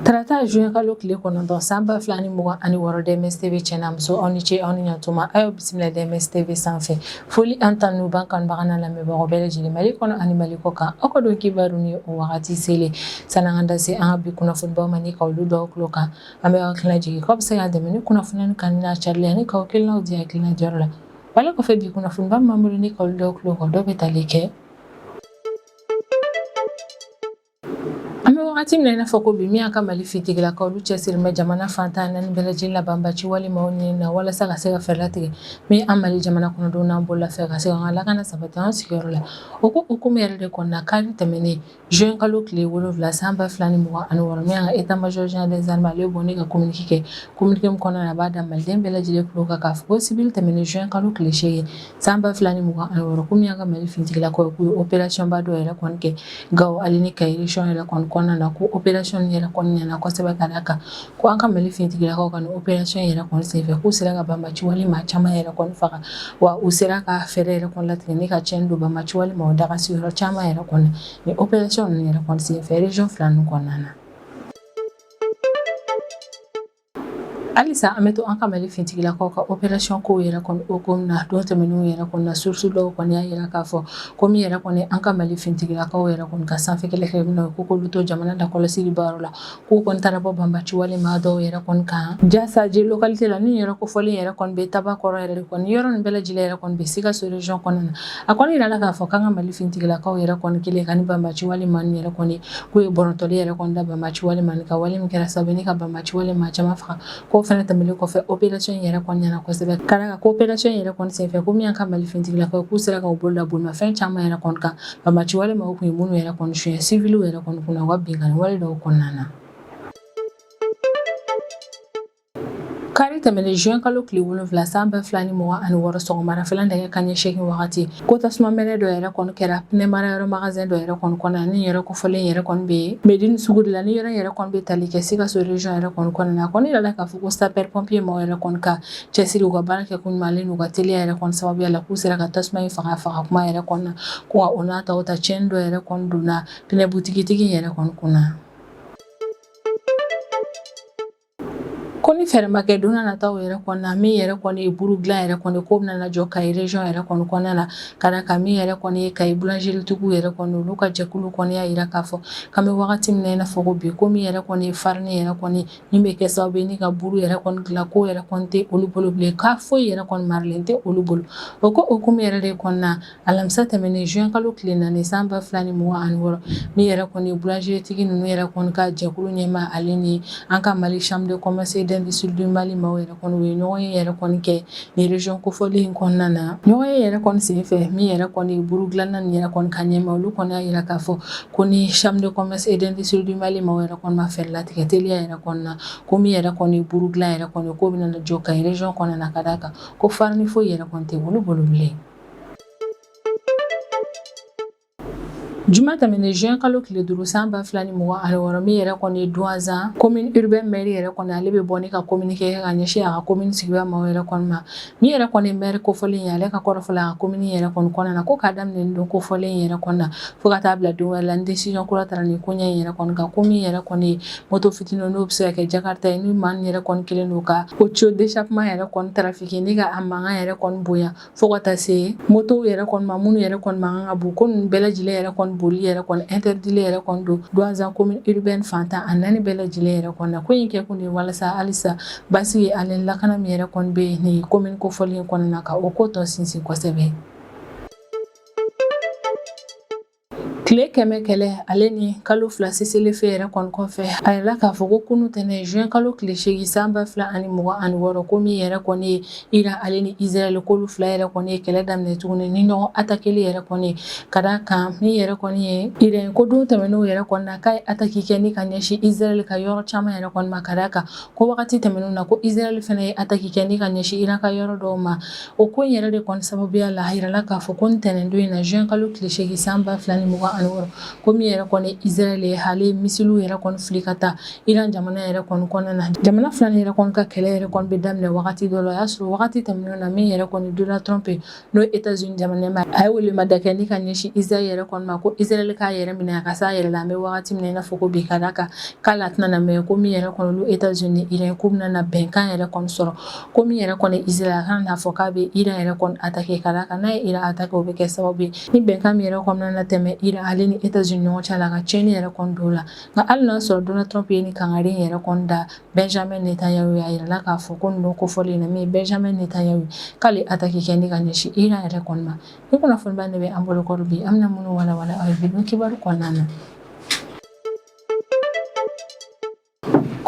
Tarata juin kalo tile 9 san 2026, DMS TV cɛ n'a muso, aw ni ce, aw ni ɲantuma. A y'aw bisimila DMS TV sanfɛ. Foli an tanu b'an kanubaga n'a lamɛnbagaw bɛɛ lajɛlen, Mali kɔnɔ ani Mali kɔ kan. Aw ka don kibaru ni o wagati selen. Sanni an ka da se an ka bi kunnafonibaw ma ni ka olu da aw tulo kan, an bɛ aw hakilina jigin k'aw bɛ se k'an dɛmɛ ni kunnafoni kanu n'a carili ani k'aw hakilinaw di hakilina diyɔrɔ la. Wale kɔfɛ, bi kunnafoniba min b'an bolo ni ka olu da aw tulo kan, dɔw bɛ tali kɛ: An bɛ wagati min na i n'a fɔ ko bi, min y'an ka Mali finitigilakaw, olu cɛsirilen bɛ jamana fan 14 bɛɛ lajɛlen la banbaci wale maaw ɲini na walasa ka se ka fɛɛrɛ latigɛ min an Mali jamana kɔnɔdenw n'an bololafɛn ka se ka an ka lakana sabati an sigiyɔrɔ la. O ko hukumu yɛrɛ de kɔnɔna, kari tɛmɛnen juin kalo tile 7 san 2026, min y'an ka état major général des armées, ale bɔ ni ka communiqué kɛ. Communiqué min kɔnɔna na, a b'a da maliden bɛɛ lajɛlen tulo kan k'a fɔ ko sibiri tɛmɛnen juin kalo tile 8 san 2026, ko min y'an ka Mali finitigilakaw ye, k'u ye opération ba dɔ yɛrɛ kɔni kɛ Gawo ale ni Kayi région yɛrɛ kɔni kɔnɔna na, ko opération yɛrɛ kɔni ɲɛna kosɛbɛ, ka d'a kan ko an ka Mali finitigilakaw ka nin opération yɛrɛ kɔni senfɛ, k'u sera ka banbaci wale maa caman yɛrɛ kɔni faga, wa u sera ka fɛɛrɛ yɛrɛ kɔni latigɛ ni ka tiɲɛni don banbaci wale maaw daga sigiyɔrɔ caman yɛrɛ kɔni ni opération ninnu yɛrɛ kɔni senfɛ région fila ninnu kɔnɔna na. Halisa an bɛ to an ka Mali finitigilakaw ka opération kow yɛrɛ kɔni hukumu na. Don tɛmɛnenw yɛrɛ kɔni na, source dɔw kɔni y'a jira k'a fɔ ko min yɛrɛ kɔni an ka Mali finitigilakaw yɛrɛ kɔni ka sanfɛ kɛlɛkɛminɛnw ye, ko k'olu to jamana lakɔlɔsili baaraw la, k'u kɔni taara bɔ banbaci wale maa dɔw yɛrɛ kɔni kan Jasaji localité la. Ni yɔrɔ kofɔlen yɛrɛ kɔni bɛ Tabakɔrɔ yɛrɛ de kɔni, yɔrɔ nin bɛɛ lajɛlen yɛrɛ kɔni bɛ Sikaso région kɔnɔna na. A kɔni yirala k'a fɔ k'an ka Mali finitigilakaw yɛrɛ kɔni kelen ka ni banbaci wale maa ninnu yɛrɛ kɔni, k'u ye bɔrɔntɔli yɛrɛ kɔni da banbaci wale maa kan, wale min kɛra sababu ni ka banbaci wale maa caman faga. K'o fana tɛmɛnen kɔfɛ, opération yɛrɛ kɔni ɲɛna kosɛbɛ, ka d'a kan ko opération yɛrɛ kɔni senfɛ, ko min y'an ka Mali finitigilakaw, k'u sera ka u bolo da bolimafɛn caman yɛrɛ kɔni kan, banbaci wale maaw kun ye minnu yɛrɛ kɔni suɲɛ civiliw yɛrɛ kɔni kunna u ka binkanni wale dɔw kɔnɔna na. Kari tɛmɛnen juin kalo tile 7 san 2026, sɔgɔmadafɛla nɛgɛ kanɲɛ 8 wagati, ko tasuma mɛnɛ dɔ yɛrɛ kɔni kɛra pneu marayɔrɔ magasin dɔ yɛrɛ kɔni kɔnɔna. Ni yɔrɔ kofɔlen yɛrɛ kɔni bɛ Medine sugu de la, ni yɔrɔ yɛrɛ kɔni bɛ tali kɛ Sikaso région yɛrɛ kɔni kɔnɔna na. A kɔni yirala k'a fɔ ko sapeur pompier maaw yɛrɛ kɔni ka cɛsiri, u ka baara kɛ ko ɲuman ale n'u ka teliya yɛrɛ kɔni sababuya la, k'u sera ka tasuma in faga faga kuma yɛrɛ kɔni na, ko o n'a ta o ta, tiɲɛni dɔ yɛrɛ kɔni donna pneu butigitigi yɛrɛ kɔni kunna. Ko ni fɛɛrɛ ma kɛ don nataw yɛrɛ kɔnɔna na, min yɛrɛ kɔni ye buru dilan yɛrɛ kɔni ko bɛna jɔ Kayi région yɛrɛ kɔni kɔnɔna na, ka d'a kan min yɛrɛ kɔni ye Kayi boulangeritigiw yɛrɛ kɔni, olu ka jɛkulu kɔni y'a jira k'a fɔ k'an bɛ wagati min na i n'a fɔ ko bi, ko min yɛrɛ kɔni ye farini yɛrɛ kɔni min bɛ kɛ sababu ye ni ka buru yɛrɛ kɔni dilan, ko yɛrɛ kɔni tɛ olu bolo bilen, k'a foyi yɛrɛ kɔni maralen tɛ olu bolo. O ko hukumu yɛrɛ de kɔnɔna, alamisa tɛmɛnen juin kalo tile 4 san 2026, min yɛrɛ kɔni ye boulangerie-tigi ninnu yɛrɛ kɔni ka jɛkulu ɲɛmaa, ale ni an ka Mali chambre de commerce et d'industrie du Mali maaw yɛrɛ kɔni, u ye ɲɔgɔn ye yɛrɛ kɔni kɛ nin région kofɔlen in kɔnɔna na. Ɲɔgɔn ye yɛrɛ kɔni senfɛ, min yɛrɛ kɔni ye buru dilanna nin yɛrɛ kɔni ka ɲɛmaa, olu kɔni y'a jira k'a fɔ ko ni chambre de commerce et d'industrie du Mali maaw yɛrɛ kɔni ma fɛɛrɛ latigɛ teliya yɛrɛ kɔni na, ko min yɛrɛ kɔni ye buru dilan yɛrɛ kɔni ko bɛna jɔ Kayi région kɔnɔna na, ka d'a kan ko farini foyi yɛrɛ kɔni tɛ olu bolo bilen. Juma tɛmɛnen juin kalo tile 5 san 2026, min yɛrɛ kɔni ye Duwanzan commune urbaine maire yɛrɛ kɔni, ale bɛ bɔ ni ka communiqué kɛ ka ɲɛsin a ka commune sigida maaw yɛrɛ kɔni ma. Min yɛrɛ kɔni ye maire kofɔlen ye, ale ka kɔrɔfɔ la a ka commune yɛrɛ kɔni kɔnɔna na, ko k'a daminɛ nin don kofɔlen yɛrɛ kɔni na fo ka taa bila don wɛrɛ la, ni décision kura taara nin koɲɛ in yɛrɛ kɔni kan, ko min yɛrɛ kɔni ye moto fitinin, n'o bɛ se ka kɛ Jakarta ye, ni maa min yɛrɛ kɔni kelen don ka o tuyau d'échappement yɛrɛ kɔni trafiquer ni ka a mankan yɛrɛ kɔni bonya, fo ka taa se motow yɛrɛ kɔni ma minnu yɛrɛ kɔni mankan ka bon, ko ninnu bɛɛ lajɛlen yɛrɛ kɔni boli yɛrɛ kɔni interdit yɛrɛ kɔni don Duwanzan commune urbaine fan 14 bɛɛ lajɛlen yɛrɛ kɔni na. Ko in kɛ kun de ye walasa halisa basigi ale lakana min yɛrɛ kɔni bɛ yen nin commune kofɔlen kɔnɔna na, ka o ko tɔ sinsin kosɛbɛ. Tile 100 kɛlɛ ale ni kalo 2 cessez-le-feu yɛrɛ kɔni kɔfɛ, a yirala k'a fɔ ko kunu tɛnɛn juin kalo tile 8 san 2026, ko min yɛrɛ kɔni ye Iran ale ni Israël, k'olu fila yɛrɛ kɔni ye kɛlɛ daminɛ tuguni ni ɲɔgɔn atakeli yɛrɛ kɔni, ka d'a kan min yɛrɛ kɔni ye Iran, ko don tɛmɛnenw yɛrɛ kɔni na, k'a ye ataki kɛ ni ka ɲɛsin Israël ka yɔrɔ caman yɛrɛ kɔni ma, ka d'a kan ko wagati tɛmɛnenw na, ko Israël fana ye ataki kɛ ni ka ɲɛsin Iran ka yɔrɔ dɔw ma. O ko in yɛrɛ de kɔni sababuya la, a yirala k'a fɔ ko ntɛnɛndon in na, juin kalo tile 8 san 2026. 2026, ko min yɛrɛ kɔni Israël ye, ale ye misiliw yɛrɛ kɔni fili ka taa Iran jamana yɛrɛ kɔni kɔnɔna na. Jamana fila yɛrɛ kɔni ka kɛlɛ yɛrɛ kɔni bɛ daminɛ wagati dɔ la. O y'a sɔrɔ wagati tɛmɛnen na, min yɛrɛ kɔni Donald Trump ye, n'o ye États-Unis jamana ma, a ye welemada kɛ ni ka ɲɛsin Israël yɛrɛ kɔni ma, ko Israël k'a yɛrɛ minɛ, a ka s'a yɛrɛ la an bɛ wagati min na i n'a fɔ ko bi, ka d'a kan k'ale a tɛna na mɛn ko min yɛrɛ kɔni olu États-Unis ni Iran k'u bɛna na bɛnkan yɛrɛ kɔni sɔrɔ, ko min yɛrɛ kɔni Israël a kana n'a fɔ k'a bɛ Iran yɛrɛ kɔni attaquer, ka d'a kan n'a ye Iran attaquer, o bɛ kɛ sababu ye ni bɛnkan min yɛrɛ kɔni bɛna tɛmɛ Iran ale ni États-Unis ɲɔgɔn cɛ la, ka tiɲɛni yɛrɛ kɔni don o la. Nka hali n'a sɔrɔ Donald Trump ye nin kangari in yɛrɛ kɔni da Benjamin Netanyahu ye, a yirala k'a fɔ ko ninnu kofɔlen na, min ye Benjamin Netanyahu ye, k'ale attaque kɛ ni ka ɲɛsin Iran yɛrɛ kɔni ma. Ni kunnafoniba de bɛ an bolo kɔrɔ bi, an bɛna minnu walawala aw ye bi don kibaru kɔnɔna na.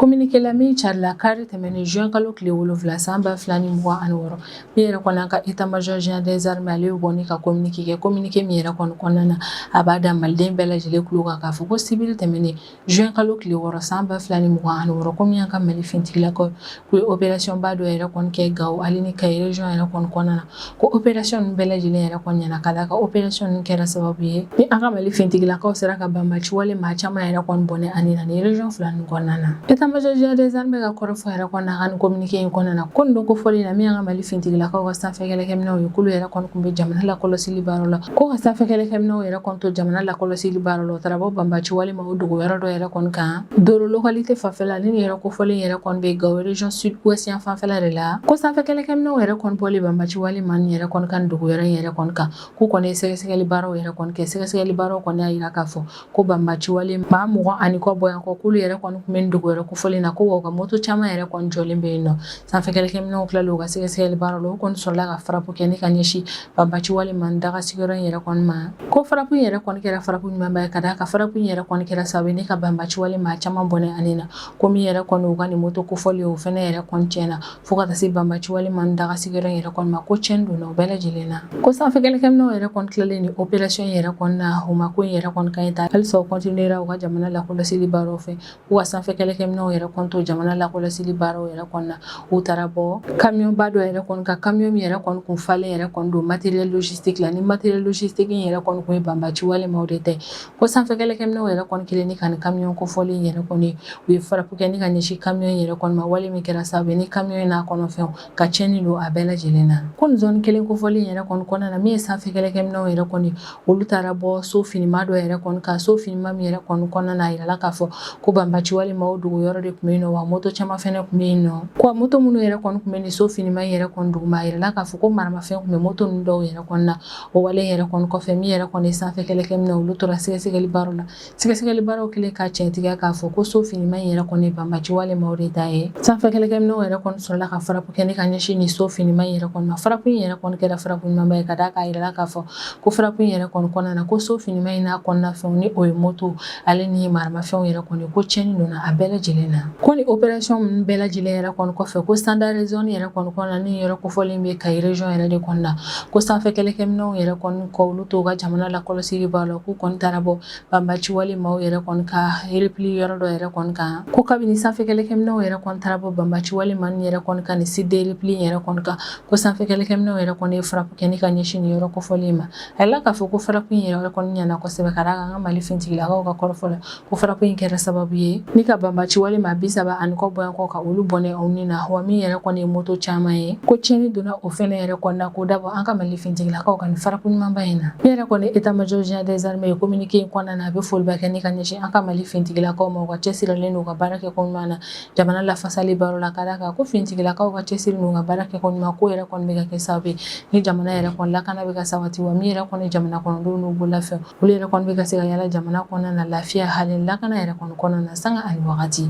Communiqué la min carila kari tɛmɛnen juin kalo tile 7 san 2026, min yɛrɛ kɔni an ka état major général des armées, ale bɔ ni ka communiqué kɛ. Communiqué min yɛrɛ kɔni kɔnɔna na, a b'a da maliden bɛɛ lajɛlen tulo kan k'a fɔ ko sibiri tɛmɛnen juin kalo tile 6 san 2026, ko min y'an ka Mali finitigilakaw k'u ye opération ba dɔ yɛrɛ kɔni kɛ Gawo ale ni Kayi région yɛrɛ kɔni kɔnɔna na, ko opération ninnu bɛɛ lajɛlen yɛrɛ kɔni ɲɛna, ka d'a kan opération ninnu kɛra sababu ye ni an ka Mali finitigilakaw sera ka banbaci wale maa caman yɛrɛ kɔni bɔnɛ ani na ni région fila ninnu kɔnɔna na. État major général des armées ka kɔrɔfɔ yɛrɛ kɔni na, ka nin communiqué in kɔnɔna na, ko nin don kofɔlen na, min y'an ka Mali finitigilakaw ka sanfɛ kɛlɛkɛminɛnw ye, k'olu yɛrɛ kɔni tun bɛ jamana lakɔlɔsili baaraw la, ko ka sanfɛ kɛlɛkɛminɛnw yɛrɛ kɔni to jamana lakɔlɔsili baaraw la, o taara bɔ banbaci wale ma o dogo yɔrɔ dɔ yɛrɛ kɔni kan Doro localité fanfɛla ni nin yɛrɛ kofɔlen yɛrɛ kɔni bɛ Gawo région sud ouest yan fanfɛla de la. Ko sanfɛ kɛlɛkɛminɛnw yɛrɛ kɔni bɔlen banbaci wale ma nin yɛrɛ kɔni kan dogo yɔrɔ in yɛrɛ kɔni kan, k'u kɔni ye sɛgɛsɛgɛli baaraw yɛrɛ kɔni kɛ. Sɛgɛsɛgɛli baaraw kɔni y'a jira k'a fɔ ko banbaci wale maa 20 ani kɔ bɔ yan kɔ, k'olu yɛrɛ kɔni tun bɛ nin dogo yɔrɔ kofɔlen na, ko wa u ka moto caman yɛrɛ kɔni jɔlen bɛ yen nɔ. Sanfɛ kɛlɛkɛminɛnw tilalen u ka sɛgɛsɛgɛli baaraw la, u kɔni sɔrɔla ka frappe kɛ ni ka ɲɛsin banbaci wale maa daga sigiyɔrɔ in yɛrɛ kɔni ma. Ko frappe in yɛrɛ kɔni kɛra frappe ɲumanba ye, ka d'a kan frappe in yɛrɛ kɔni kɛra sababu ye ni ka banbaci wale maa caman bɔnɛ ani na, ko min yɛrɛ kɔni u ka nin moto kofɔlen o fɛnɛ yɛrɛ kɔni tiɲɛna, fo ka taa se banbaci wale maa daga sigiyɔrɔ in yɛrɛ kɔni ma, ko tiɲɛni donna o bɛɛ lajɛlen na. Ko sanfɛ kɛlɛkɛminɛnw yɛrɛ kɔni tilalen ni opération yɛrɛ kɔni na, u ma ko in yɛrɛ kɔni kan ta, halisa u continuera u ka jamana lakɔlɔsili baaraw fɛ. U ka sanfɛ kɛlɛkɛminɛnw yɛrɛ kɔni to jamana lakɔlɔsili baaraw yɛrɛ kɔni na, u taara bɔ kamiyɔnba dɔ yɛrɛ kɔni kan, kamiyɔn min yɛrɛ kɔni kun falen yɛrɛ kɔni don matériel logistique la. Ni matériel logistique in yɛrɛ kɔni kun ye banbaci wale maaw de tɛ. Ko sanfɛ kɛlɛkɛminɛnw yɛrɛ kɔni kelen ni ka nin kamiyɔn kofɔlen yɛrɛ kɔni, u ye frappe kɛ ni ka ɲɛsin kamiyɔn yɛrɛ kɔni ma, wale min kɛra sababu ye ni kamiyɔn n'a kɔnɔfɛnw ka tiɲɛni don a bɛɛ lajɛlen na. Ko nin zone kelen kofɔlen yɛrɛ kɔni kɔnɔna na, min ye sanfɛ kɛlɛkɛminɛnw yɛrɛ kɔni, olu taara bɔ so finima dɔ yɛrɛ kɔni kan, so finima min yɛrɛ kɔni kɔnɔna na, a yirala k'a fɔ ko banbaci wale maaw dogo yɔrɔ de tun bɛ yen nɔ, wa moto caman fɛnɛ tun bɛ yen nɔ. Ko moto minnu yɛrɛ kɔni tun bɛ nin so finima yɛrɛ kɔni duguma, a yirala k'a fɔ ko maramafɛn tun bɛ moto ninnu dɔw yɛrɛ kɔni na. O wale yɛrɛ kɔni kɔfɛ, min yɛrɛ kɔni sanfɛ kɛlɛkɛminɛn, olu tora sɛgɛsɛgɛli baaraw la. Sɛgɛsɛgɛli baaraw kɛlen ka tiɲɛtigiya k'a fɔ ko so finima in yɛrɛ kɔni banbaci wale maaw de ta ye, sanfɛ kɛlɛkɛminɛnw yɛrɛ kɔni sɔrɔla ka frappe kɛ ni ka ɲɛsin nin so finima in yɛrɛ kɔni ma. Frappe in yɛrɛ kɔni kɛra frappe ɲumanba ye, ka d'a kan a yirala k'a fɔ ko frappe in yɛrɛ kɔni kɔnɔna na, ko so finima in n'a kɔnɔna fɛnw, ni o ye moto ale ni maramafɛnw yɛrɛ kɔni, ko tiɲɛni donna a bɛɛ lajɛlen na. Ko ni opération ninnu bɛɛ lajɛlen yɛrɛ kɔni kɔfɛ, ko Sandaré zone yɛrɛ kɔni kɔnɔna, ni yɔrɔ kofɔlen bɛ Kayi région yɛrɛ de kɔnɔna na, ko sanfɛ kɛlɛkɛminɛnw yɛrɛ kɔni kɔ, olu t'u ka jamana lakɔlɔsili baara la, k'u kɔni taara bɔ banbaci wale maaw yɛrɛ kɔni ka repli yɔrɔ dɔ yɛrɛ kɔni kan. Ko kabini sanfɛ kɛlɛkɛminɛnw yɛrɛ kɔni taara bɔ banbaci wale maa yɛrɛ kɔni kan ni site de repli yɛrɛ kɔni kan, ko sanfɛ kɛlɛkɛminɛnw yɛrɛ kɔni ye frappe kɛ ni ka ɲɛsin nin yɔrɔ kofɔlen ma. A yirala k'a fɔ ko frappe in yɛrɛ kɔni ɲɛna kosɛbɛ, ka d'a kan an ka Mali finitigilakaw ka kɔrɔfɔ la, ko frappe in kɛra sababu ye ni ka banbaci wale maa 30 ani kɔ bɔyan kɔ, ka olu bɔnɛ aw ni na, wa min yɛrɛ kɔni ye moto caman ye, ko tiɲɛni donna o fɛnɛ yɛrɛ kɔni na, k'o dabɔ an ka Mali finitigilakaw ka nin frappe ɲumanba in na. Min yɛrɛ kɔni état major général des armées ye, communiqué in kɔnɔna na, a bɛ foliba kɛ ni ka ɲɛsin an ka Mali finitigilakaw ma, u ka cɛsirilen n'u ka baara kɛ ko ɲuman na jamana lafasali baaraw la, ka d'a kan ko finitigilakaw ka cɛsiri n'u ka baara kɛ ko ɲuman ko yɛrɛ kɔni bɛ ka kɛ sababu ye ni jamana yɛrɛ kɔni lakana bɛ ka sabati, wa min yɛrɛ kɔni jamana kɔnɔdenw n'u bololafɛnw, olu yɛrɛ kɔni bɛ ka se ka yala jamana kɔnɔna na lafiya hali lakana yɛrɛ kɔni kɔnɔna na sanga ani wagati.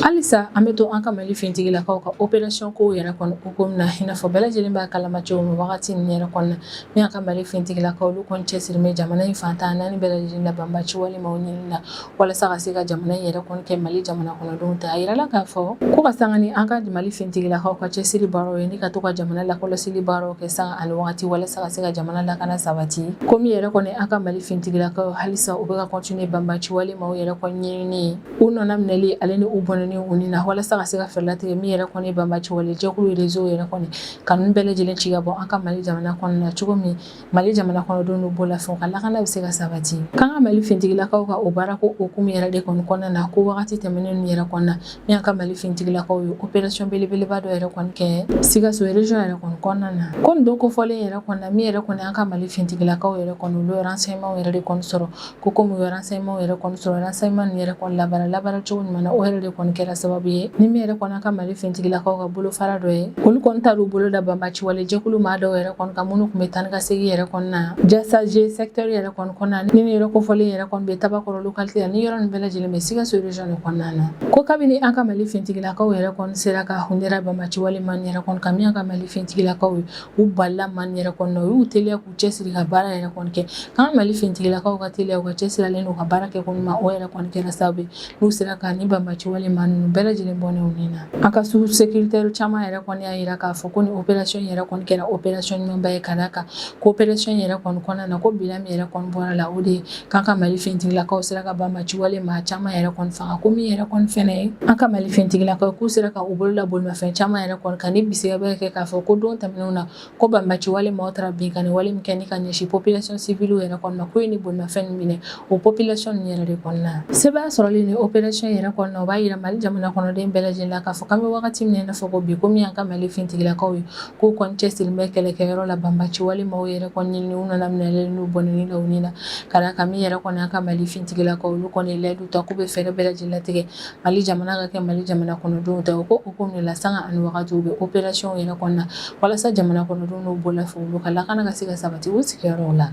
Halisa an bɛ to an ka Mali finitigilakaw ka opération kow yɛrɛ kɔni hukumu na. I n'a fɔ bɛɛ lajɛlen b'a kalama cogo min, wagati ninnu yɛrɛ kɔnɔna, min y'an ka Mali finitigilakaw, olu kɔni cɛsiri bɛ jamana in fan 14 bɛɛ lajɛlen na banbaci wale maaw ɲinini na, walasa ka se ka jamana in yɛrɛ kɔni kɛ Mali jamana kɔnɔdenw ta. A yirala k'a fɔ ko ka sanga ni an ka Mali finitigilakaw ka cɛsiri baaraw ye ni ka to ka jamana lakɔlɔsili baaraw kɛ sanga ani wagati, walasa ka se ka jamana lakana sabati, ko min yɛrɛ kɔni an ka Mali finitigilakaw, halisa u bɛ ka continuer banbaci wale maaw yɛrɛ kɔni ɲinini, u nɔna minɛli ale ni u bɔnɛni. bɔnɛni u ni na, walasa ka se ka fɛɛrɛ latigɛ min yɛrɛ kɔni banbaciwale jɛkulu réseau yɛrɛ kɔni ka ninnu bɛɛ lajɛlen ci ka bɔ an ka Mali jamana kɔnɔna na cogo min Mali jamana kɔnɔdenw n'u bolofɛnw ka lakana bɛ se ka sabati. K'an ka Mali finitigilakaw ka o baara ko hukumu yɛrɛ de kɔni kɔnɔna na, ko wagati tɛmɛnen ninnu yɛrɛ kɔnɔna na, min y'an ka Mali finitigilakaw ye opération belebeleba dɔ yɛrɛ kɔni kɛ Sikaso région yɛrɛ kɔni kɔnɔna na. Ko nin don kofɔlen yɛrɛ kɔnɔna na, min yɛrɛ kɔni an ka Mali finitigilakaw yɛrɛ kɔni, olu ye renseignement yɛrɛ de kɔni sɔrɔ. Ko komi u ye renseignement yɛrɛ kɔni sɔrɔ, renseignement ninnu yɛrɛ kɔni labaara cogo ɲuman na, o yɛrɛ de kɔni kɛra sababu ye ni min yɛrɛ kɔni an ka Mali finitigilakaw ka bolofara dɔ ye, olu kɔni taar'u bolo da banbaciwale jɛkulu maa dɔw yɛrɛ kɔni kan minnu tun bɛ taa ni ka segin yɛrɛ kɔni na Jasaje secteur yɛrɛ kɔni kɔnɔna ni nin yɔrɔ kofɔlen yɛrɛ kɔni bɛ Tabakɔrɔ localité la, ni yɔrɔ nin bɛɛ lajɛlen bɛ Sikaso région de kɔnɔna na. Ko kabini an ka Mali finitigilakaw yɛrɛ kɔni sera ka hundera banbaciwale maa yɛrɛ kɔni kan, min y'an ka Mali finitigilakaw ye, u balila maa yɛrɛ kɔni na, u y'u teliya k'u cɛsiri ka baara yɛrɛ kɔni kɛ. K'an ka Mali finitigilakaw ka teliya u ka cɛsirilen n'u ka baara kɛ ko ɲuman, o yɛrɛ kɔni kɛra sababu ye n'u sera ka ni banbaciwale maa ninnu bɛɛ lajɛlen bɔnɛ u ni na. An ka source sécuritaire caman yɛrɛ kɔni y'a jira k'a fɔ ko ni opération yɛrɛ kɔni kɛra opération ɲumanba ye, ka d'a kan ko opération yɛrɛ kɔni kɔnɔna na, ko bilan min yɛrɛ kɔni bɔra la, o de ye k'an ka Mali finitigilakaw sera ka banbaciwale maa caman yɛrɛ kɔni faga. Ko min yɛrɛ kɔni fɛnɛ ye an ka Mali finitigilakaw k'u sera ka u bolo da bolimafɛn caman yɛrɛ kɔni kan, ni bisigiya bɛ kɛ k'a fɔ ko don tɛmɛnenw na, ko banbaciwale maaw taara binkanni wale min kɛ ni ka ɲɛsin population civile yɛrɛ kɔni ma, k'u ye ni bolimafɛn ninnu minɛ o population ninnu yɛrɛ de kɔnɔna. Sebaaya sɔrɔlen ni opération yɛrɛ kɔnɔna, o b'a yira Mali jamana kɔnɔden bɛɛ lajɛlen la k'a fɔ k'an bɛ wagati min na i n'a fɔ ko bi, ko min y'an ka Mali finitigilakaw ye, k'u kɔni cɛsirilen bɛ kɛlɛkɛyɔrɔ la banbaciwale maaw yɛrɛ kɔni ɲinini, u nana minɛlen n'u bɔnɛni la u ni na, ka d'a kan min yɛrɛ kɔni y'an ka Mali finitigilakaw, olu kɔni ye layidu ta k'u bɛ fɛɛrɛ bɛɛ lajɛlen latigɛ Mali jamana ka kɛ Mali jamana kɔnɔdenw ta. O ko hukumu de la, sanga ani wagatiw bɛ opération yɛrɛ kɔnɔna walasa jamana kɔnɔdenw n'u bolofɛnw, olu ka lakana ka se ka sabati u sigiyɔrɔw la.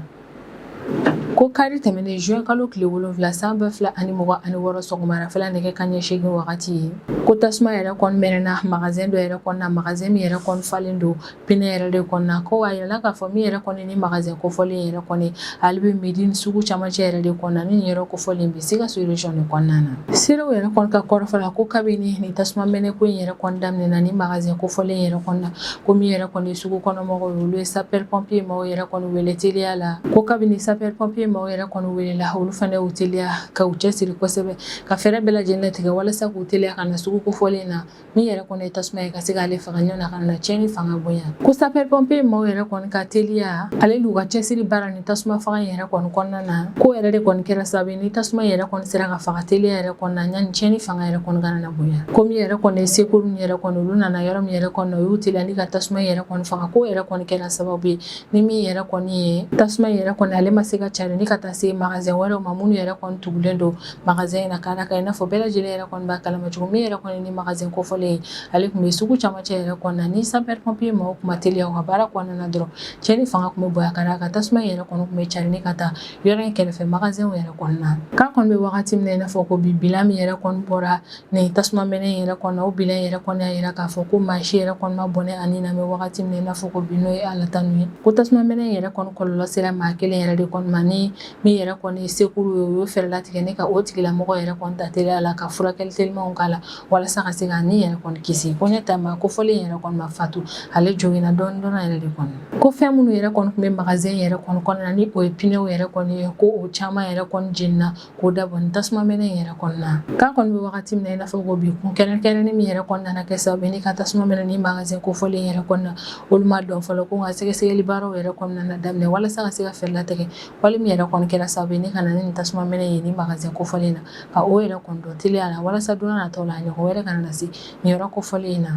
Ko kari tɛmɛnen juin kalo tile 7 san 2026 sɔgɔmarafɛla nɛgɛ kanɲɛ 8 wagati ye, ko tasuma yɛrɛ kɔni mɛnɛna magasin dɔ yɛrɛ kɔnɔna, magasin min yɛrɛ kɔni falen don pneu yɛrɛ de kɔnɔna. Ko a yirala k'a fɔ min yɛrɛ kɔni ni magasin kofɔlen yɛrɛ kɔni, ale bɛ Medine sugu camancɛ yɛrɛ de kɔnɔna, ni nin yɔrɔ kofɔlen bɛ Sikaso région de kɔnɔna na. Seerew yɛrɛ kɔni ka kɔrɔfɔ la, ko kabini nin tasuma mɛnɛ ko in yɛrɛ kɔni daminɛna ni magasin kofɔlen yɛrɛ kɔnɔna, ko min yɛrɛ kɔni sugu kɔnɔmɔgɔw ye, olu ye sapeur pompier maaw yɛrɛ kɔni wele teliya la. Ko kabini sapeur pompier maaw yɛrɛ kɔni welela, olu fana y'u teliya ka u cɛsiri kosɛbɛ ka fɛɛrɛ bɛɛ lajɛlen latigɛ walasa k'u teliya ka na sugu kofɔlen na, min yɛrɛ kɔni ye tasuma ye ka se k'ale faga ɲɔgɔn na ka na tiɲɛni fanga bonya. Ko sapeur pompier maaw yɛrɛ kɔni ka teliya ale n'u ka cɛsiri baara ni tasuma faga in yɛrɛ kɔni kɔnɔna na, ko yɛrɛ de kɔni kɛra sababu ye ni tasuma yɛrɛ kɔni sera ka faga teliya yɛrɛ kɔnɔna na, yanni tiɲɛni fanga yɛrɛ kɔni kana na bonya. Ko min yɛrɛ kɔni ye secours yɛrɛ kɔni, olu nana yɔrɔ min yɛrɛ kɔni na, u y'u teliya ni ka tasuma yɛrɛ kɔni faga. Ko yɛrɛ kɔni kɛra sababu ye ni min yɛrɛ kɔni ye tasuma yɛrɛ kɔni, ale ma se ka cari ni ka taa se magasin wɛrɛw ma minnu yɛrɛ kɔni tugulen don magasin in na, ka d'a kan i n'a fɔ bɛɛ lajɛlen yɛrɛ kɔni b'a kalama cogo min yɛrɛ kɔni ni magasin kofɔlen ye, ale tun bɛ sugu camancɛ yɛrɛ kɔnɔna na. Ni sapeur pompier maaw tun ma teliya u ka baara kɔnɔna na dɔrɔn, tiɲɛni fanga tun bɛ bonya, ka d'a kan tasuma yɛrɛ kɔni tun bɛ cari ni ka taa yɔrɔ in kɛrɛfɛ magasinw yɛrɛ kɔnɔna. K'a kɔni bɛ wagati min na i n'a fɔ ko bi, bilan min yɛrɛ kɔni bɔra nin tasuma mɛnɛ in yɛrɛ kɔnɔ, o bilan yɛrɛ kɔni y'a yira k'a fɔ ko maa si yɛrɛ kɔni ma bɔnɛ a ni na bɛ wagati min na i n'a fɔ ko bi, n'o ye Ala tanu ye. Ko tasuma mɛnɛ in yɛrɛ kɔni kɔlɔlɔ sera maa kelen yɛrɛ de kɔni ma, ni min yɛrɛ kɔni ye secours ye, u y'o fɛɛrɛ latigɛ ni ka o tigilamɔgɔ yɛrɛ kɔni ta teliya la ka furakɛli telimanw k'a la walasa ka se k'a ni yɛrɛ kɔni kisi. Ko ɲɛ ta maa kofɔlen yɛrɛ kɔni ma fatu, ale joginna dɔɔni dɔrɔn yɛrɛ de kɔni. Ko fɛn minnu yɛrɛ kɔni tun bɛ magasin yɛrɛ kɔni kɔnɔna, ni o ye pneuw yɛrɛ kɔni ye, ko o caman yɛrɛ kɔni jenina k'o dabɔ ni tasuma mɛnɛ in yɛrɛ kɔnɔna. K'a kɔni bɛ wagati min na i n'a fɔ ko bi, kun kɛrɛnkɛrɛnnen min yɛrɛ kɔni nana kɛ sababu ye ni ka tasuma mɛnɛ ni magasin kofɔlen yɛrɛ kɔnɔna, olu ma dɔn fɔlɔ. Ko nka sɛgɛsɛgɛli baaraw yɛrɛ kɔni nana daminɛ walasa ka se ka fɛɛrɛ latigɛ wale min yɛrɛ kɔni kɛra sababu ye ni ka na ni tasuma mɛnɛ ye ni magasin kofɔlen na, ka o yɛrɛ kɔni dɔn teliya la walasa don nataw la a ɲɔgɔn wɛrɛ kana na se nin yɔrɔ kofɔlen in na.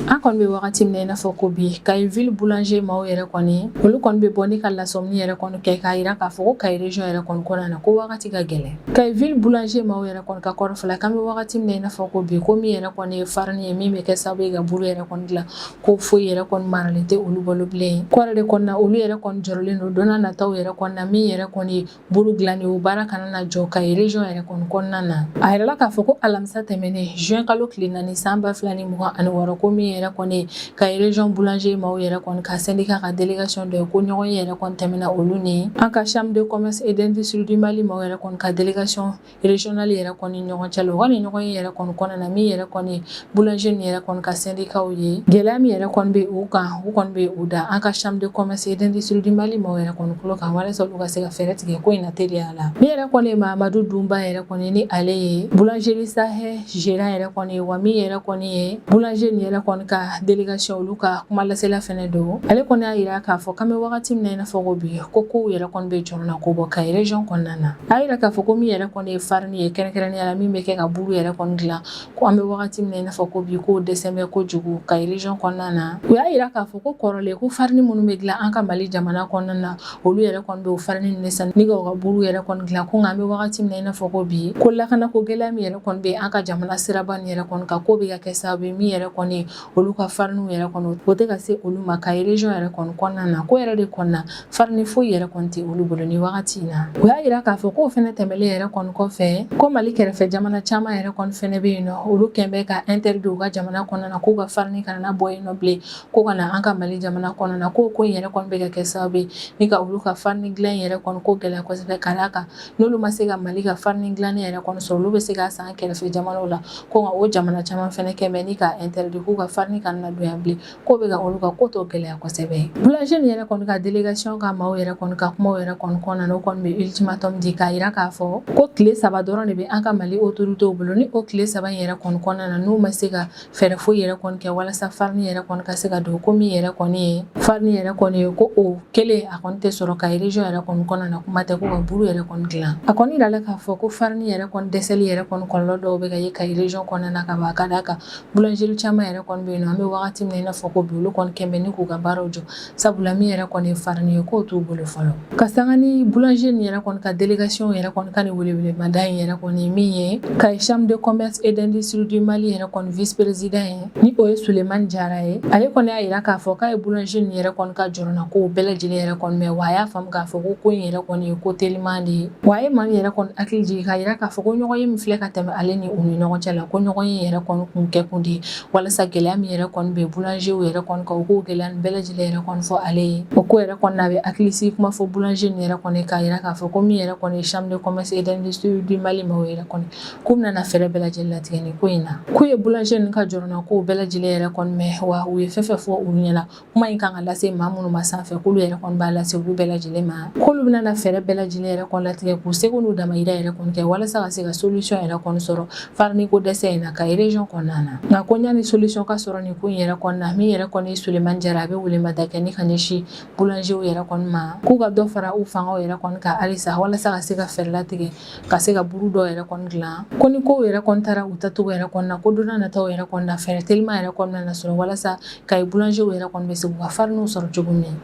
An kɔni bɛ wagati min na i n'a fɔ ko bi, Kayi ville boulanger maaw yɛrɛ kɔni, olu kɔni bɛ bɔ ni ka lasɔmini yɛrɛ kɔni kɛ k'a jira k'a fɔ ko Kayi région yɛrɛ kɔni kɔnɔna na, ko wagati ka gɛlɛn. Kayi ville boulanger maaw yɛrɛ kɔni ka kɔrɔfɔ la, k'an bɛ wagati min na i n'a fɔ ko bi, ko min yɛrɛ kɔni ye farine ye min bɛ kɛ sababu ye ka buru yɛrɛ kɔni dilan, ko foyi yɛrɛ kɔni maralen tɛ olu bolo bilen. Ko yɛrɛ de kɔni na, olu yɛrɛ kɔni jɔrɔlen don don nataw yɛrɛ kɔni na, min yɛrɛ kɔni ye buru dilanni, o baara kana na jɔ Kayi région yɛrɛ kɔni kɔnɔna na. A yirala k'a fɔ ko alamisa tɛmɛnen juin kalo tile 4 san 2026, ko min yɛrɛ yɛrɛ kɔni ye Kayi région boulanger maaw yɛrɛ kɔni ka syndicat ka délégation dɔ ye, ko ɲɔgɔnye yɛrɛ kɔni tɛmɛna olu ni an ka chambre de commerce et d'industrie du Mali maaw yɛrɛ kɔni ka délégation régionale yɛrɛ kɔni ɲɔgɔn cɛ la. U ka nin ɲɔgɔnye yɛrɛ kɔni kɔnɔna na, min yɛrɛ kɔni boulanger nin yɛrɛ kɔni ka syndicat ye, gɛlɛya min yɛrɛ kɔni bɛ u kan, u kɔni bɛ u da an ka chambre de commerce et d'industrie du Mali maaw yɛrɛ kɔni tulo kan, walasa olu ka se ka fɛɛrɛ tigɛ ko in na teliya la. Min yɛrɛ kɔni ye Mahamadu Dunba yɛrɛ kɔni, ni ale ye boulangerie Sahel gérant yɛrɛ kɔni ye, wa min yɛrɛ kɔni ye boulanger nin yɛrɛ kɔni ka délégation olu ka kumalasela fɛnɛ don, ale kɔni y'a yira k'a fɔ k'an bɛ wagati min na i n'a fɔ ko bi, ko kow yɛrɛ kɔni bɛ jɔrɔna ko bɔ Kayi région kɔnɔna na. A yira k'a fɔ ko min yɛrɛ kɔni ye farini ye, kɛrɛnkɛrɛnnenya la min bɛ kɛ ka buru yɛrɛ kɔni dilan, ko an bɛ wagati min na i n'a fɔ ko bi, k'o dɛsɛ bɛ kojugu Kayi région kɔnɔna na. U y'a yira k'a fɔ ko kɔrɔlen ko farini minnu bɛ dilan an ka Mali jamana kɔnɔna na, olu yɛrɛ kɔni bɛ o farini ninnu san ni ka u ka buru yɛrɛ kɔni dilan, ko nka an bɛ wagati min na i n'a fɔ ko bi, ko lakanako gɛlɛya min yɛrɛ kɔni bɛ an ka jamana siraba nin yɛrɛ kɔni kan, k'o bɛ ka kɛ sababu ye min yɛrɛ kɔni olu ka fariniw yɛrɛ kɔni o tɛ ka se olu ma Kayi région yɛrɛ kɔni kɔnɔna na, ko yɛrɛ de kɔnɔna farini foyi yɛrɛ kɔni tɛ olu bolo ni wagati in na. U y'a yira k'a fɔ k'o fɛnɛ tɛmɛlen yɛrɛ kɔni kɔfɛ, ko Mali kɛrɛfɛ jamana caman yɛrɛ kɔni fɛnɛ bɛ yen nɔ, olu kɛn bɛ ka interdit u ka jamana kɔnɔna na, k'u ka farini kana na bɔ yen nɔ bilen, ko ka na an ka Mali jamana kɔnɔna na, ko ko in yɛrɛ kɔni bɛ ka kɛ sababu ye ni ka olu ka farini dilan in yɛrɛ kɔni ko gɛlɛya kosɛbɛ, ka d'a kan n'olu ma se ka Mali ka farini dilannen yɛrɛ kɔni sɔrɔ, olu bɛ se k'a san kɛrɛfɛ jamanaw la, ko nka o jamana caman fɛnɛ kɛn bɛ ni ka interdit k'u ka farini kana na don yan bilen, k'o bɛ ka olu ka ko tɔ gɛlɛya kosɛbɛ. Boulanger nin yɛrɛ kɔni ka délégation ka maaw yɛrɛ kɔni ka kumaw yɛrɛ kɔni kɔnɔna na, o kɔni bɛ ultimatum di k'a yira k'a fɔ ko tile 3 dɔrɔn de bɛ an ka Mali autorités bolo. Ni o tile 3 in yɛrɛ kɔni kɔnɔna na, n'u ma se ka fɛɛrɛ foyi yɛrɛ kɔni kɛ walasa farini yɛrɛ kɔni ka se ka don, ko min yɛrɛ kɔni ye farini yɛrɛ kɔni ye, ko o kelen a kɔni tɛ sɔrɔ Kayi région yɛrɛ kɔni kɔnɔna na, kuma tɛ ko ka buru yɛrɛ kɔni dilan. A kɔni yirala k'a fɔ ko farini yɛrɛ kɔni dɛsɛli yɛrɛ kɔni kɔlɔlɔ dɔw bɛ ka ye Kayi région kɔnɔna na ka ban, ka d'a kan boulangerie caman yɛrɛ kɔni bɛ yen nɔ, an bɛ wagati min na i n'a fɔ ko bi, olu kɔni kɛn bɛ ni k'u ka baaraw jɔ, sabula min yɛrɛ kɔni ye farini ye, k'o t'u bolo fɔlɔ. Ka sanga ni boulanger nin yɛrɛ kɔni ka délégation yɛrɛ kɔni ka nin welewelemada in yɛrɛ kɔni, min ye Kayi chambre de commerce et d'industrie du Mali yɛrɛ kɔni vice président ye, ni o ye Sulemani Jara ye, ale kɔni y'a yira k'a fɔ k'a ye boulanger nin yɛrɛ kɔni ka jɔrɔna kow bɛɛ lajɛlen yɛrɛ kɔni mɛn, wa a y'a faamu k'a fɔ ko ko in yɛrɛ kɔni ye ko teliman de ye. Wa a ye maa min yɛrɛ kɔni hakili jigin k'a yira k'a fɔ ko ɲɔgɔnye min filɛ ka tɛmɛ ale ni u ni ɲɔgɔn cɛ la, ko ɲɔgɔnye yɛrɛ kɔni kun kɛ kun de ye walasa gɛlɛya min yɛrɛ kɔni bɛ boulangerw yɛrɛ kɔni kan, u k'o gɛlɛya nin bɛɛ lajɛlen yɛrɛ kɔni fɔ ale ye. O ko yɛrɛ kɔni na, a bɛ hakilisigi kuma fɔ boulanger nin yɛrɛ kɔni k'a yira k'a fɔ ko min yɛrɛ kɔni ye chambre de commerce et d'industrie du Mali maaw yɛrɛ kɔni, k'u bɛna fɛɛrɛ bɛɛ lajɛlen latigɛ nin ko in na. K'u ye boulanger nin ka jɔrɔna kow bɛɛ lajɛlen yɛrɛ kɔni mɛn, wa u ye fɛn fɛn fɔ olu ɲɛna, kuma in kan ka lase maa minnu ma sanfɛ, k'olu yɛrɛ kɔni b'a lase olu bɛɛ lajɛlen ma, k'olu bɛna fɛɛrɛ bɛɛ lajɛlen yɛrɛ kɔni latigɛ k'u seko n'u damayira yɛrɛ kɔni kɛ walasa ka se ka solution yɛrɛ kɔni sɔrɔ farini ko dɛsɛ in na Kayi région kɔnɔna na. Nka ko ɲani solution ka sɔrɔ nin ko in yɛrɛ kɔni na, min yɛrɛ kɔni ye Sulemani Jara, a bɛ welemada kɛ ni ka ɲɛsin boulangerw yɛrɛ kɔni ma, k'u ka dɔ fara u fangaw yɛrɛ kɔni kan halisa walasa ka se ka fɛɛrɛ latigɛ ka se ka buru dɔw yɛrɛ kɔni dilan, ko ni kow yɛrɛ kɔni taara u tacogo yɛrɛ kɔni na, ko don nataw yɛrɛ kɔni na, fɛɛrɛ teliman yɛrɛ kɔni na sɔrɔ walasa Kayi boulangerw yɛrɛ kɔni bɛ se k'u ka fariniw sɔrɔ cogo min.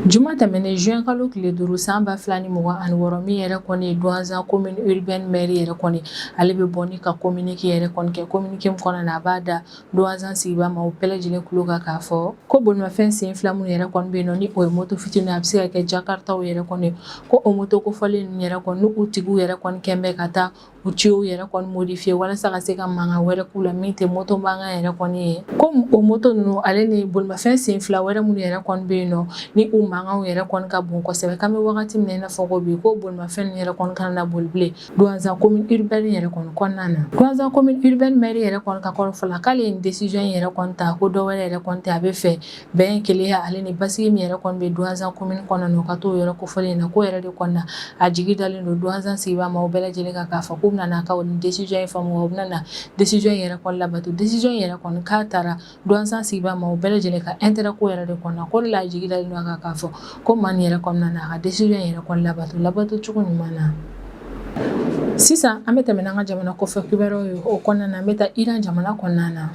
Juma tɛmɛnen juin kalo tile 5 san 2026, min yɛrɛ kɔni ye Douentza commune urbaine maire yɛrɛ kɔni, ale bɛ bɔ ni ka communiqué yɛrɛ kɔni kɛ. Communiqué min kɔnɔna na, a b'a da Douentza sigibaa maaw bɛɛ lajɛlen tulo kan k'a fɔ ko bolimafɛn sen fila minnu yɛrɛ kɔni bɛ yen nɔ, ni o ye moto fitinin, a bɛ se ka kɛ jakaritaw yɛrɛ kɔni, ko o moto kofɔlen ninnu yɛrɛ kɔni, n'u tigiw yɛrɛ kɔni kɛn bɛ ka taa u tuyau yɛrɛ kɔni modifier walasa ka se ka mankan wɛrɛ k'u la min tɛ moto mankan yɛrɛ kɔni ye, ko o moto ninnu ale ni bolimafɛn sen fila wɛrɛ minnu yɛrɛ kɔni bɛ yen nɔ, ni u mankanw yɛrɛ kɔni ka bon kosɛbɛ, k'an bɛ wagati min na i n'a fɔ ko bi, ko bolimafɛn ninnu yɛrɛ kɔni kana na boli bilen Douentza commune urbaine yɛrɛ kɔni kɔnɔna na. Douentza commune urbaine maire yɛrɛ kɔni ka kɔrɔfɔ la, k'ale ye nin décision in yɛrɛ kɔni ta, ko dɔ wɛrɛ yɛrɛ kɔni tɛ, a bɛ fɛ bɛn, kelenya ale ni basigi min yɛrɛ kɔni bɛ Douentza commune kɔnɔna na, o ka t'o yɔrɔ kofɔlen in na. Ko yɛrɛ de kɔni na, a jigi dalen don Douentza sigibaa maaw bɛɛ lajɛlen kan k'a fɔ k'u bɛna n'a ka nin décision in faamu, u bɛna na décision in yɛrɛ kɔni labato. Décision in yɛrɛ kɔni k'a taara Douentza sigibaa maaw bɛɛ lajɛlen ka intérêt ko yɛrɛ de kɔnɔna na, ko de la a jigi dalen don a kan k'a fɔ ko maa nin yɛrɛ kɔnɔna na, a ka décision in yɛrɛ kɔni labato labato cogo ɲuman na. Sisan an bɛ tɛmɛ n'an ka jamana kɔfɛ kibaruyaw ye. O kɔnɔna na, an bɛ taa Iran jamana kɔnɔna na.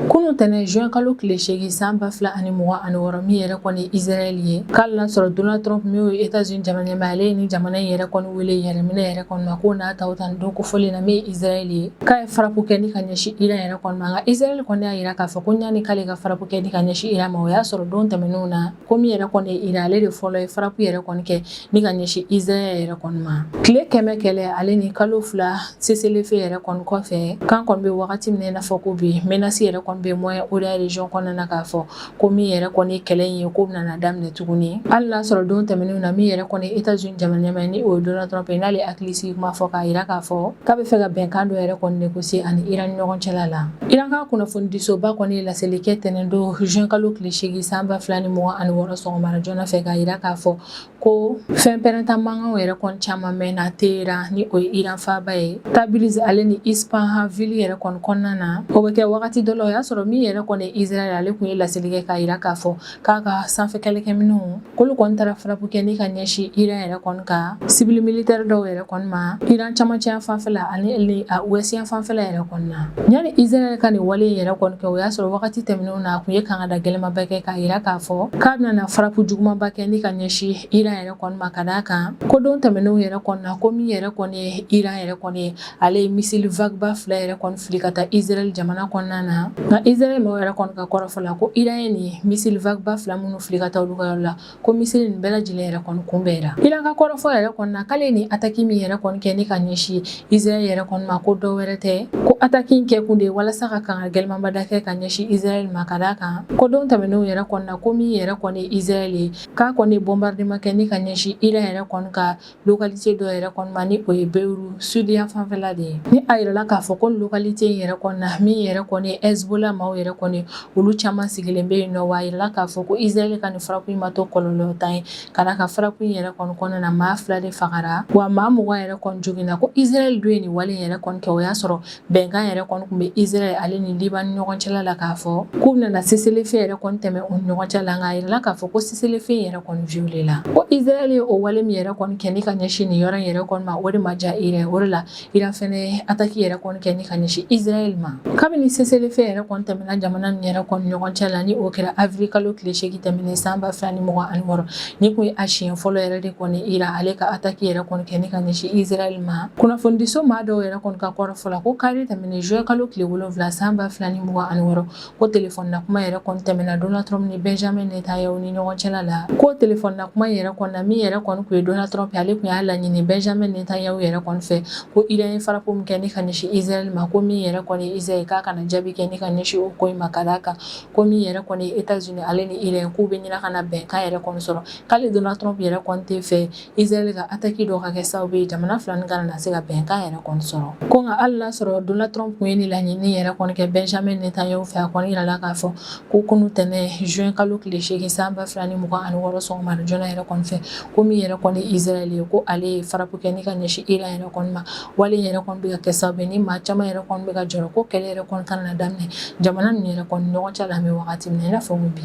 Kunun Kunun tɛnɛn juin kalo tile 8 san 2026, min yɛrɛ kɔni Israël ye, k'ale n'a sɔrɔ Donald Trump min ye États-Unis jamana ɲɛmaa, ale ye ni jamana in yɛrɛ kɔni wele yɛrɛminɛ yɛrɛ kɔni ma, k'o n'a ta o ta don kofɔlen na, min ye Israël ye, k'a ye frappe kɛ ni ka ɲɛsin Iran yɛrɛ kɔni ma. Nka Israël kɔni y'a jira k'a fɔ ko ɲani k'ale ka frappe kɛ ni ka ɲɛsin Iran ma, o y'a sɔrɔ don tɛmɛnenw na, ko min yɛrɛ kɔni ye Iran, ale de fɔlɔ ye frappe yɛrɛ kɔni kɛ ni ka ɲɛsin Israël yɛrɛ kɔni ma. Tile 100 kɛlɛ ale ni kalo 2 cessez-le-feu yɛrɛ kɔni kɔfɛ, kan kɔni bɛ wagati min na i n'a fɔ ko bi, menace yɛrɛ kɔni bɛ Moyen-Orient région kɔnɔna na, k'a fɔ ko min yɛrɛ kɔni kɛlɛ in ye, ko bɛna daminɛ tuguni. Hali n'a sɔrɔ don tɛmɛnenw na, min yɛrɛ kɔni États-Unis jamana ɲɛmaa, ni o ye Donald Trump ye, n'ale hakili sigi kuma fɔ k'a jira k'a fɔ k'a bɛ fɛ ka bɛnkan dɔ yɛrɛ kɔni négocier ani Iran ni ɲɔgɔn cɛla la. Iran ka kunnafonidisoba kɔni ye laseli kɛ tɛnɛn don juin kalo tile 8 san 2026 sɔgɔmada joona fɛ, k'a jira k'a fɔ ko fɛn pɛrɛnta mankanw yɛrɛ kɔni caman mɛnna Téhéran, ni o ye Iran faaba ye, Tabriz ale ni Ispahan ville yɛrɛ kɔni kɔnɔna na. O bɛ kɛ wagati dɔ la, o y'a sɔrɔ min yɛrɛ kɔni Israël, ale tun ye laseli kɛ k'a jira k'a fɔ k'a ka sanfɛ kɛlɛkɛminɛnw, k'olu kɔni taara frappe kɛ ni ka ɲɛsin Iran yɛrɛ kɔni ka cible militaire dɔw yɛrɛ kɔni ma, Iran camancɛ fanfɛla ani a ouest fanfɛla yɛrɛ kɔni na. Yanni Israël ka nin wale in yɛrɛ kɔni kɛ, o y'a sɔrɔ wagati tɛmɛnenw na, a tun ye kangada gɛlɛnmanba kɛ k'a jira k'a fɔ k'a bɛna na frappe jugumanba kɛ ni ka ɲɛsin Iran yɛrɛ kɔni ma, ka d'a kan ko don tɛmɛnenw yɛrɛ kɔni na, ko min yɛrɛ kɔni ye Iran yɛrɛ kɔni ye, ale ye missile vague ba fila yɛrɛ kɔni fili ka taa Israël jamana kɔnɔna na. Nka Israël maaw yɛrɛ kɔni ka kɔrɔfɔ la, ko Iran ye nin missile vague ba fila minnu fili ka taa olu ka yɔrɔ la, ko missile nin bɛɛ lajɛlen yɛrɛ kɔni kunbɛnra. Iran ka kɔrɔfɔ yɛrɛ kɔni na, k'ale nin attaque min yɛrɛ kɔni kɛ ni ka ɲɛsin Israël yɛrɛ kɔni ma, ko dɔ wɛrɛ tɛ, ko attaque in kɛ kun de ye walasa ka kanga gɛlɛnmanba da kɛ ka ɲɛsin Israël ma, ka d'a kan ko don tɛmɛnenw yɛrɛ kɔni na, ko min yɛrɛ kɔni ye Israël ye, k'a kɔni bombardement kɛ ni ka ɲɛsin Iran yɛrɛ kɔni ka localité dɔ yɛrɛ kɔni ma, ni o ye Beyrouth sud yan fanfɛla de ye. Ni a yirala k'a fɔ ko localité in yɛrɛ kɔni na, min yɛrɛ kɔni ye Hezbollah maaw yɛrɛ kɔni, olu caman sigilen bɛ yen nɔ. Wa a yirala k'a fɔ ko Israël ka nin frappe in ma to kɔlɔlɔ tan ye, ka d'a kan frappe in yɛrɛ kɔni kɔnɔna na, maa 2 de fagara, wa maa 20 yɛrɛ kɔni joginna. Ko Israël dun ye nin wale in yɛrɛ kɔni kɛ, o y'a sɔrɔ bɛnkan yɛrɛ kɔni tun bɛ Israël ale ni Liban ni ɲɔgɔn cɛla la, k'a fɔ k'u bɛna cessez-le-feu yɛrɛ kɔni tɛmɛ u ni ɲɔgɔn cɛ la. Nka a yirala k'a fɔ ko cessez-le-feu yɛrɛ kɔni violé la. Ko Israël ye o wale min yɛrɛ kɔni kɛ ni ka ɲɛsin nin yɔrɔ in yɛrɛ kɔni ma, o de ma diya Iran. O de la Iran fɛnɛ ye attaque yɛrɛ kɔni kɛ ni ka ɲɛsin Israël ma. Kabini cessez-le-feu yɛrɛ kɔni tɛmɛna jamana nin yɛrɛ kɔni ɲɔgɔn cɛ la, ni o kɛra avril kalo tile 8 tɛmɛnen san 2026, ni kun ye a siɲɛ fɔlɔ yɛrɛ de kɔni Iran ale ka attaque yɛrɛ kɔni kɛ ni ka ɲɛsin Israël ma. Kunnafonidiso maa dɔw yɛrɛ kɔni ka kɔrɔfɔ la, ko kari tɛmɛnen juin kalo tile 7 san 2026, ko telefɔni na kuma yɛrɛ kɔni tɛmɛna Donald Trump ni Benjamin Netanyahu ni ɲɔgɔn cɛla la. Ko telefɔni na kuma yɛrɛ kɔni na, min yɛrɛ kɔni kun ye Donald Trump ye, ale kun y'a laɲini Benjamin Netanyahu yɛrɛ kɔni fɛ ko Iran ye frappe min kɛ ni ka ɲɛsin Israël ma, ko min yɛrɛ kɔni ye Israël, k'a kana jaabi kɛ ni ka ɲɛsin o ko in ma, ka d'a kan ko min yɛrɛ kɔni ye États-Unis ale ni Iran, k'u bɛ ɲini ka na bɛnkan yɛrɛ kɔni sɔrɔ. K'ale Donald Trump yɛrɛ kɔni tɛ fɛ Israël ka attaque dɔ ka kɛ sababu ye jamana fila nin kana na se ka bɛnkan yɛrɛ kɔni sɔrɔ. Ko nka hali n'a sɔrɔ Donald Trump kun ye nin laɲini yɛrɛ kɔni kɛ Benjamin Netanyahu fɛ, a kɔni yirala k'a fɔ ko kunu tɛnɛn juin kalo tile 8 san 2026 sɔgɔmada joona yɛrɛ kɔni fɛ, ko min yɛrɛ kɔni Israël ye, ko ale ye frappe kɛ ni ka ɲɛsin Iran yɛrɛ kɔni ma. Wale yɛrɛ kɔni bɛ ka kɛ sababu ye ni maa caman yɛrɛ kɔni bɛ ka jɔrɔ ko kɛlɛ yɛrɛ kɔni kana na daminɛ jamana ninnu yɛrɛ kɔni ɲɔgɔn cɛ la an bɛ wagati min na i n'a fɔ ko bi.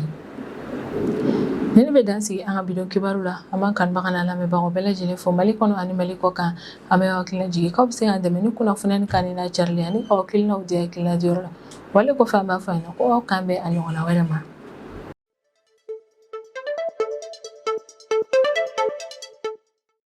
Ni ne bɛ dan sigi an ka bi don kibaru la. An b'an kanubaga n'a lamɛnbagaw bɛɛ lajɛlen fo Mali kɔnɔ ani Mali kɔ kan. An bɛ aw hakilina jigin k'aw bɛ se k'an dɛmɛ ni kunnafoniya ni kanuni n'a carili ani k'aw hakilinaw di hakilina diyɔrɔ la. Wale kɔfɛ, an b'a fɔ a ɲɛna ko aw k'an bɛn a ɲɔgɔnna wɛrɛ ma.